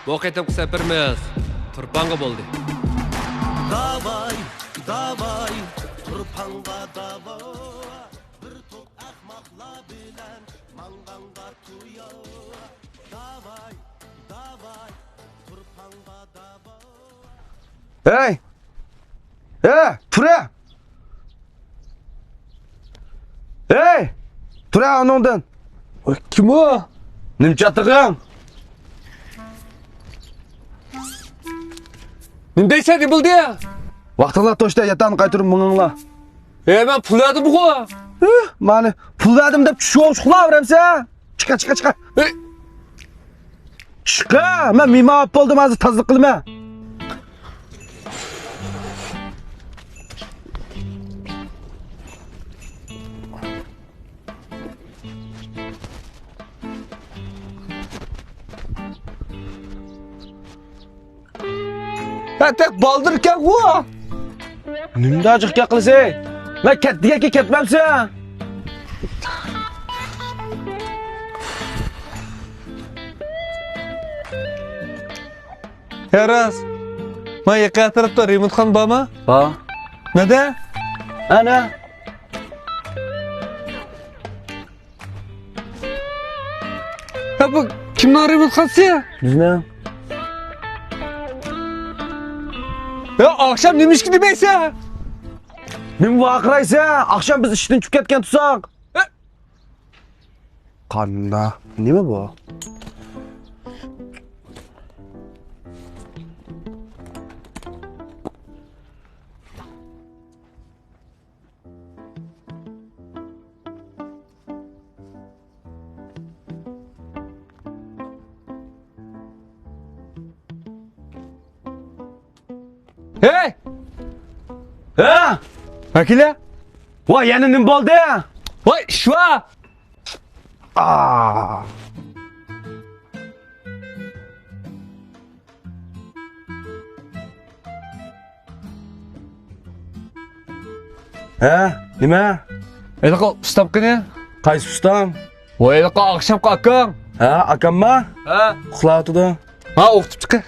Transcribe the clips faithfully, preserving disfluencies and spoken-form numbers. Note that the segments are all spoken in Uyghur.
بۇ قېتىمقى سەپىرىمىز تۇرپانغا بولدى. داۋاي، داۋاي، تۇرپانغا داۋاي. بىر توپ ئەخمەقلەر بىلەن ماڭغانغا تۇيا. داۋاي، داۋاي، تۇرپانغا داۋاي. ھەي! ھە، تۇرە! ھەي! تۇرە ئۇنىڭدىن! ۋاي، كىم ئۇ؟ نېمە چاتىقىڭ؟ نېمە دەيسەن، نېمە بولدى؟ ۋاقتىڭلار توشتى، ياتاقنى قايتۇرۇپ مېڭىڭلار. ھە، مەن پۇل بەردىمغۇ. ھە، مانا پۇل بەردىم دەپ چۈشۈپ ئۇخلاۋېرەمسەن؟ چىقە، چىقە، چىقە. ئەي! چىقە، مەن مېھمان بولۇپ بولدۇم، ھازىر تازىلىق قىلىمەن. ھە، تېخى بالدۇر ئىكەنغۇ. نېمىنداق جىق گەپ قىلىسەن؟ مەن كەت دېگەنكى كەتمەمسەن؟ ھە راست. مانا يېقىن ئەتراپتا رېمونتخانا بارمۇ؟ بار. نەدە؟ ئەنە. ھە، بۇ كىمنىڭ رېمونتخانىسى؟ بىزنىڭ. ھە، ئاخشام نېمە ئىشقا دېمەيسەن؟ نېمە ۋارقىرايسەن؟ ئاخشام بىز ئىشتىن چۈشۈپ كەتكەن تۇرساق. ھە؟ قاندا؟ نېمە بۇ؟ ھەي! ھە؟ ۋەكىلە؟ ۋاي، يەنە نېمە بولدى؟ ۋاي، ئىش بار! ئا. ھە، نېمە؟ ھېلىقى ئۇستام قېنى؟ قايسى ئۇستام؟ ۋاي، ھېلىقى ئاخشامقى ئاكاڭ. ھە، ئاكامما؟ ھە. ئۇخلاۋاتىدۇ. ھە، ئۇخلىتىپ چىقە.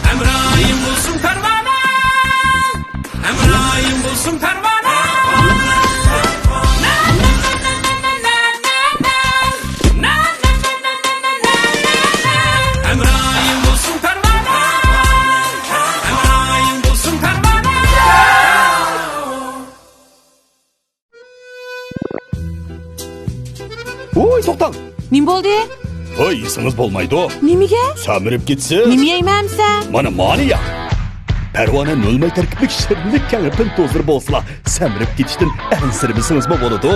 ھەمراھىم بولسۇن پەرۋانە، ھەمراھىم بولسۇن پەرۋانە. ھەمراھىم بولسۇن پەرۋانە، ھەمراھىم بولسۇن پەرۋانە. ۋوي، توختاڭ! نېمە بولدى؟ ھوي، يېسىڭىز بولمايدۇ. نېمىگە؟ سەمرىپ كېتىسىز. نېمە يەيمەن ئەمسە؟ مانا، مانا يەڭ. پەرۋانە نۆل ماي تەركىبلىك شىرىنلىك كەڭرى پىنتوزلىرى بولسىلا، سەمرىپ كېتىشتىن ئەنسىرىمىسىڭىزمۇ بولىدۇ.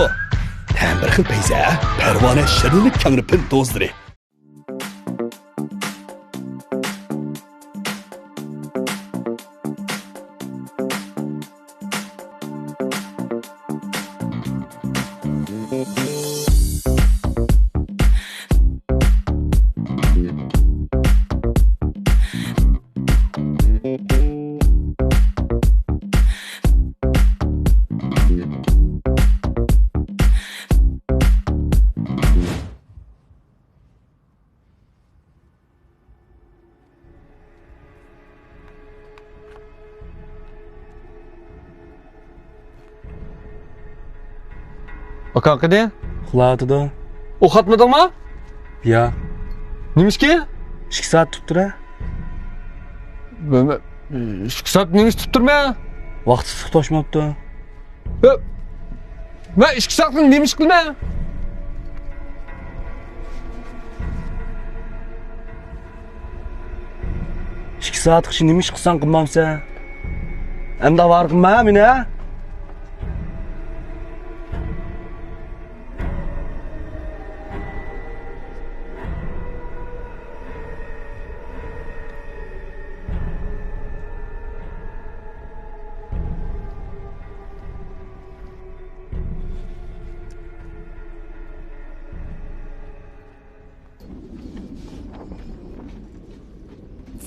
تەم بىر خىل پەيزى، پەرۋانە شىرىنلىك كەڭرى پىنتوزلىرى. ئاكاڭ قېنى؟ ئۇخلاۋاتىدۇ. ئۇخلاتمىدىڭمۇ؟ ياق. نېمىشقا؟ ئىككى سائەت تۇتۇپ تۇرە. مەن، مەن، ئىككى سائەت نېمىشقا تۇتۇپ تۇرىمەن؟ ۋاقتى توشماپتۇ. ھە، مەن ئىككى سائەتنى نېمە ئىش قىلىمەن؟ ئىككى سائەتقىچە نېمە ئىش قىلساڭ قىلمامسەن؟ ئەمدى ئاۋارە قىلما مېنى، ھە؟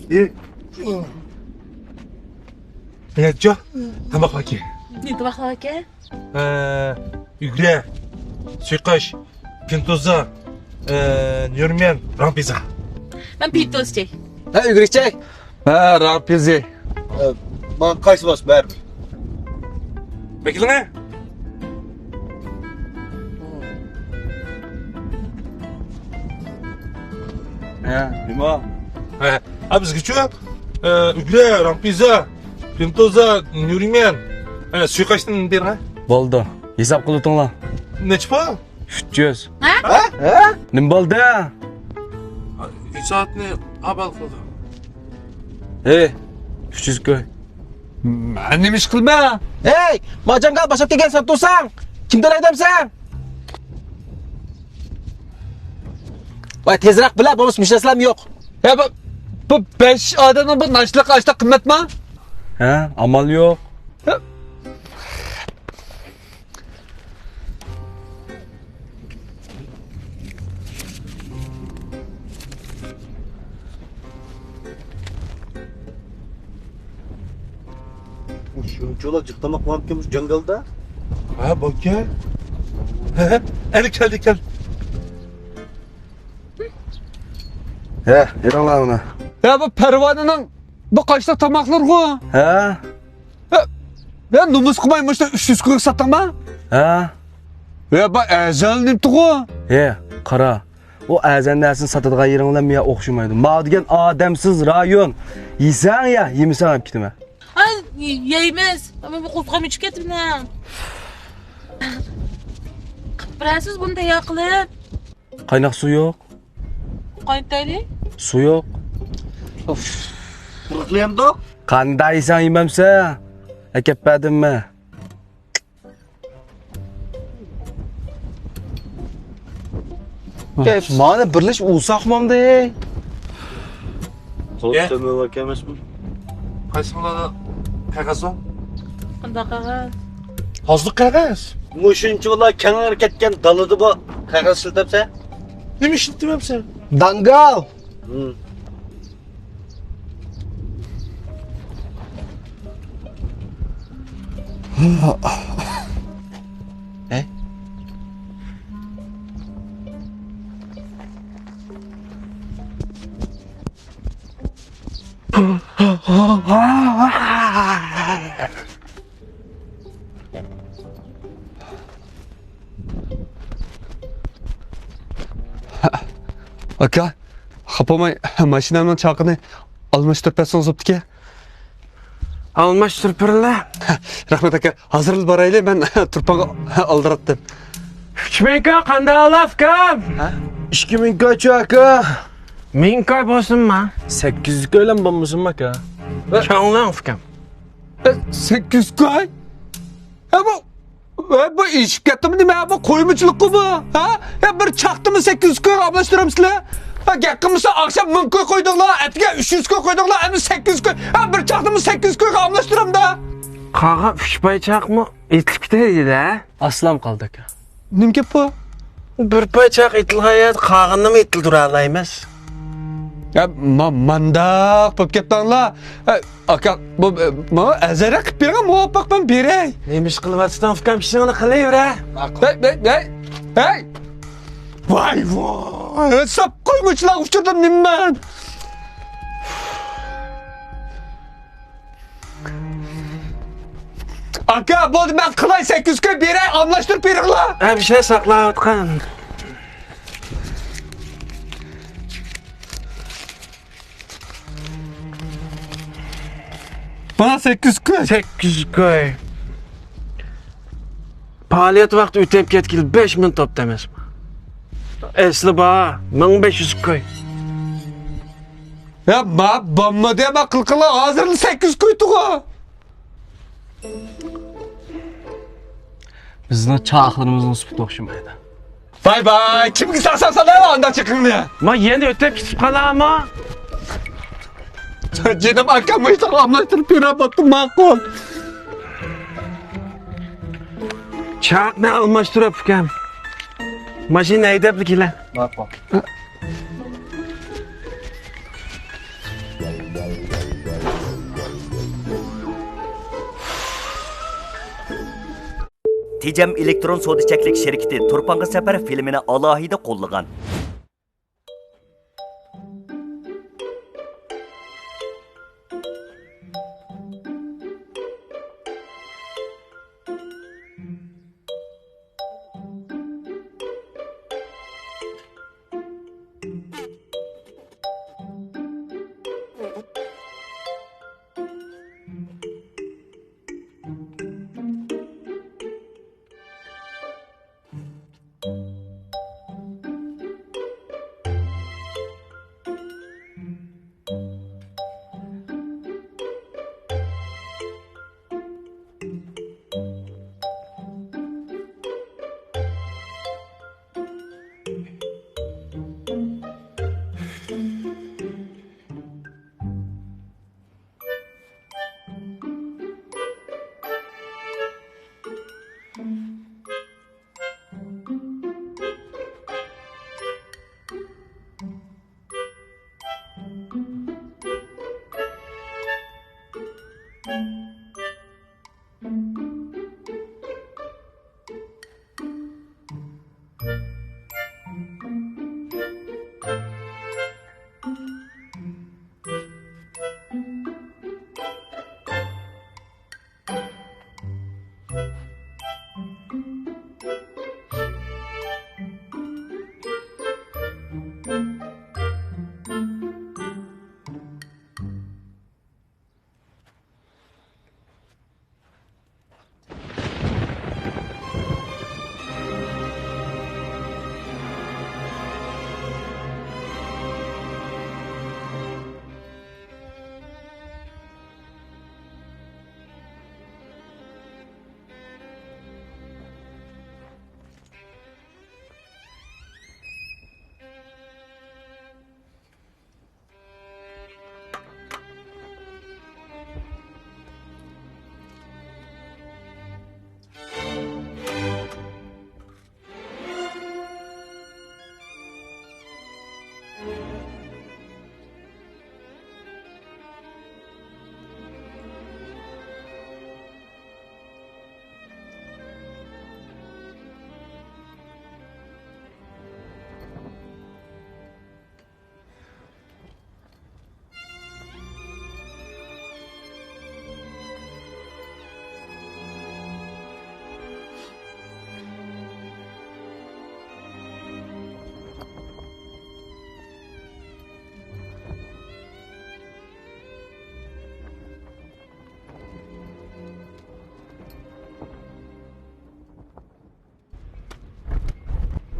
ئى. ھەججا، تاماق ئاكى. نېمە تاماق ئاكى؟ ئە، ئۈگرە، سۇيقاش، پىنتوزا، ئە، نيۇرمېن، رامپىزا. مەن پىنتوز ئىچەي. ھە، ئۈگرە ئىچەي. ھە، رامپىزا. ئە، ماڭا قايسى بولسا بەرىبىر. بەكلىڭە. ھە، نېمە؟ ھە، ھە، بىزگىچۇ، ئە، ئۈگرە، رامپىزا، پىنتوزا، نيۇرمېن، ئە، سۇيقاشتىن بېرىڭە. بولدى. ھېساب قىلىۋېتىڭلار. نەچچە پۇل؟ ئۈچ يۈز. ھە؟ ھە؟ نېمە بولدى؟ ئىجادنى ئاۋۋال قىلدى. ھەي، ئۈچ يۈز كوي. مەن نېمە ئىش قىلىمەن؟ ھەي، ماجاڭگال باشلاپ كەلگەن ساتتۇرساڭ، كىم تۆلەيدۇ دەمسەن؟ ۋاي، تېزرەك بىلە، بولمىسا مۇشۇ نەرسىلەرمۇ يوق. ھە، بۇ، بۇ بەش ئادەمنىڭ بۇ ناشتىلىقى ئاشتا قىممەتما؟ ھە، ئامال يوق. ھە. شۇنچىۋالا جىق تاماق بارمىكىن مۇشۇ جاڭگالدا؟ ھە، باركەن. ھە، ھە، ئەنە كەلدى، كەلدى. ھە، ئېلىڭلار ئۇنى. ھە، بۇ پەرۋانىنىڭ بۇ قاشلىق تاماقلىرىغۇ. ھە. ھە، ھە، نومۇس قىلماي مۇشۇ ئۈچ يۈز كويغا ساتتىڭما؟ ھە. ھە، بۇ ئەزەل نېمىتىغۇ؟ ھە، قارا. ئۇ ئەزەل نەرسىنى ساتىدىغان يېرىڭ بىلەن مېيا ئوخشىمايدۇ. ماۋۇ دېگەن ئادەمسىز رايون. يېسەڭ يە، يېمىسەڭ ئەپ كېتىمەن. ھە، يەيمىز. ئەمما بۇ قورسىقىم ئېچىپ كەتتى مېنىڭ. قىلىپ بېرەرسىز بۇنى تەييار قىلىپ. قايناق سۇ يوق. قاينىتايلى؟ سۇ يوق. ئۇف. قۇرۇقلىيامدۇ؟ قانداق يېسەڭ يېمەمسە؟ ئەكەپ بەردىممۇ؟ كەيپ، مانا بىرلىشىپ ئۇرساقمامدى. تولا ئە؟ تۆمۈر بار ئەمەسمۇ؟ قايسىڭلاردا قەغەز بار؟ قانداق قەغەز؟ ھازىر قەغەز. مۇشۇنچىۋالا كەڭرى كەتكەن دالىدا بار قەغەز ئىشلىتەمسەن؟ نېمە ئىشلىتىمەمسەن؟ داڭگال. ھىم. ھەي. ئاكا، خاپا بولماي، ماشىنامنىڭ چاقىنى ئالماشتۇرۇپ بەرسىڭىز بوپتىكەن. ئالماشتۇرۇپ بېرىڭلار. رەھمەت ئاكا، ھازىرلا بارايلى، مەن تۇرپانغا ئالدىراتتىم. ئۈچ مىڭ كوي قانداق ئالاي ئۇكام؟ ھە؟ ئىككى مىڭ كويچۇ ئاكا. مىڭ كوي بولسۇنما؟ سەككىز يۈز كويلام بولمىسۇنما ئاكا؟ چوڭلاڭ ئۇكام. ئە، سەككىز يۈز كوي؟ ھە، بۇ، ھە، بۇ ئېشىپ كەتتىمۇ نېمە؟ بۇ قويمىچىلىققۇ بۇ؟ ھە؟ ھە، بىر چاقتىمۇ سەككىز يۈز كويغا ئالماشتۇرامسىلەر؟ ھە، گەپ قىلمىسا ئاخشام مىڭ كوي قويدۇڭلار، ئەتىگەن ئۈچ يۈز كوي قويدۇڭلار، ئەمدى سەككىز يۈز كوي. ھە، بىر چاقتىمۇ سەككىز يۈز كويغا ئالماشتۇرامدا. قالغان ئۈچ پاي چاقمۇ ئېتىلىپ كېتەيدى-دە. ئاسلام قالدى ئاكا. نېمە گەپ بۇ؟ بىر پاي چاق ئېتىلغان يەردە قالغىنىنىمۇ ئېتىلدۈرەلەيمىز. يا، ما-، مانداق بولۇپ كەتتىڭلار. ئە، ئاكا، بۇ، ئە، ماڭا ئەزەرەك قىلىپ بېرىڭ، مۇۋاپىق مەن بېرەي. نېمە ئىش قىلىۋاتىسەن، ئۇكام، ئىشىڭنى قىلىۋەر. ھەي، ھەي، ھەي، ھەي! ۋاي، ۋاي! ساپ قويمىچىلارغا ئۇچۇردۇم نېمە مەن؟ ئاكا، بولدى، مەن قىلاي، سەككىز يۈز كوي بېرەي، ئالماشتۇرۇپ بېرىڭلار. ھەمىشە ساقلاۋاتقان. مانا سەككىز يۈز كوي. سەككىز يۈز كوي. پائالىيەت ۋاقتى ئۆتۈپ كەتكىلى بەش مىنۇت بوپتۇ ئەمەسمۇ؟ ئەسلى بار، مىڭ بەش يۈز كوي. يا، ما، بامما دېمە قىلقىلا، ھازىرلا سەككىز يۈز كوي تۇغۇ. بىزنىڭ چاقلىرىمىزنىڭ سۈپىتى ئوخشىمايدۇ. باي باي، كىمگە سالساڭ سال ئانداق چېقىڭنى. ما يەنە ئۆتۈپ كېتىپ قالارمۇ؟ جېنىم ئاكام، مۇشۇنداق ئالماشتۇرۇپ بېرەمدۇ، ماقۇل. چاقنى ئالماشتۇرۇپ ئۇكام. ماشىنا ھەيدەپلا كېلە. ماقۇل. تېجەم ئېلېكترون سودا چەكلىك شىركىتى تۇرپانغا سەپەر فىلىمىنى ئالاھىدە قوللىغان.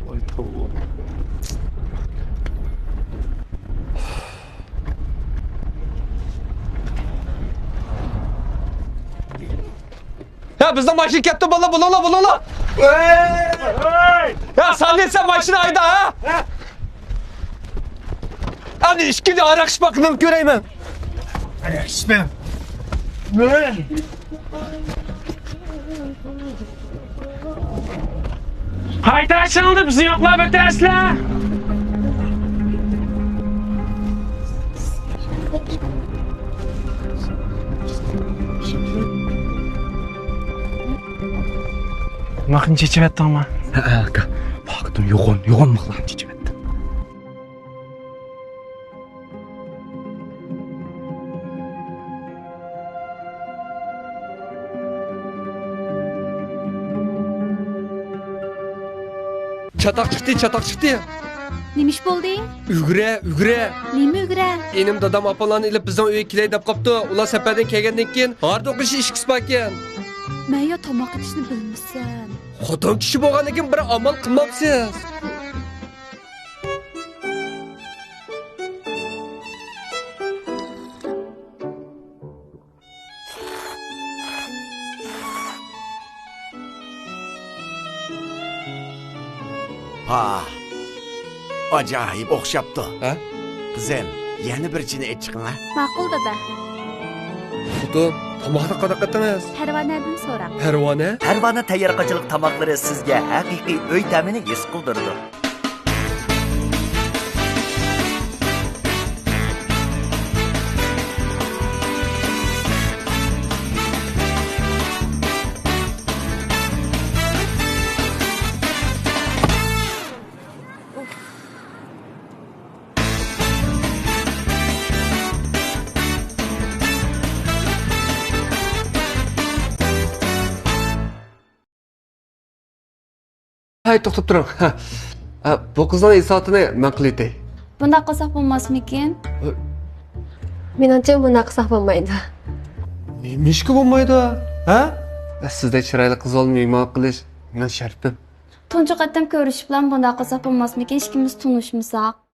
ۋاي توۋا. يا، بىزنىڭ ماشىنا كەپتۇ، بالىلار، بولۇڭلار، بولۇڭلار. يا، سالى، سەن ماشىنا ھەيدە، ھە؟ ئەنە ئىچكىرى ئاراق ئىچىپ باققىنىڭنى كۆرەيمەن. ئاراق ئىچمە. قايتا ئىشىڭلارنى بىزنى يوقلاپ ئۆتەسىلەر. مىخنى چېچىۋەتتىڭمۇ؟ ھەئە، ئاكا. پاكىتىم يوغان، يوغان مىخلارنى چېچىۋەتتىم. چاتاق چىقتى، چاتاق چىقتى. نېمە ئىش بولدى؟ ئۈگرە، ئۈگرە. نېمە ئۈگرە؟ ئىنىم دادام ئاپاملارنى ئېلىپ بىزنىڭ ئۆيگە كېلەي دەپ قاپتۇ. ئۇلار سەپەردىن كەلگەندىن كېيىن ھاردۇق ئىشى ئىشىكىسى باركەن. مەن يا تاماق ئېتىشنى بىلمىسەم. خوتۇن كىشى بولغاندىن كېيىن بىر ئامال قىلمامسىز؟ ھا، ئاجايىپ ئوخشاپتۇ. ھە؟ قىزىم، يەنە بىر چىنە ئېچىقىڭ ھە. ماقۇل، دادا. خوتۇن، تاماقنى قانداق قىلدىڭىز؟ پەرۋانەدىن سوراڭ. پەرۋانە؟ پەرۋانە تەييارقاچىلىق تاماقلىرى سىزگە ھەقىقىي ئۆي تەمىنى ھېس قىلدۇرىدۇ. ھەي، توختاپ تۇرۇڭ. ھە، بۇ قىزنىڭ ئىسپاتىنى مەن قىلىۋېتەي. بۇنداق قىلساق بولماسمىكىن؟ مېنىڭچە، بۇنداق قىلساق بولمايدۇ. نېمىشقا بولمايدۇ؟ ھە؟ سىزدەك چىرايلىق قىز بىلەن مېھمان قىلىش مېنىڭ شەرىپىم. تۇنجى قېتىم كۆرۈشۈپلا بۇنداق قىلساق بولماسمىكىن؟ ئىككىمىز تونۇشمىساق.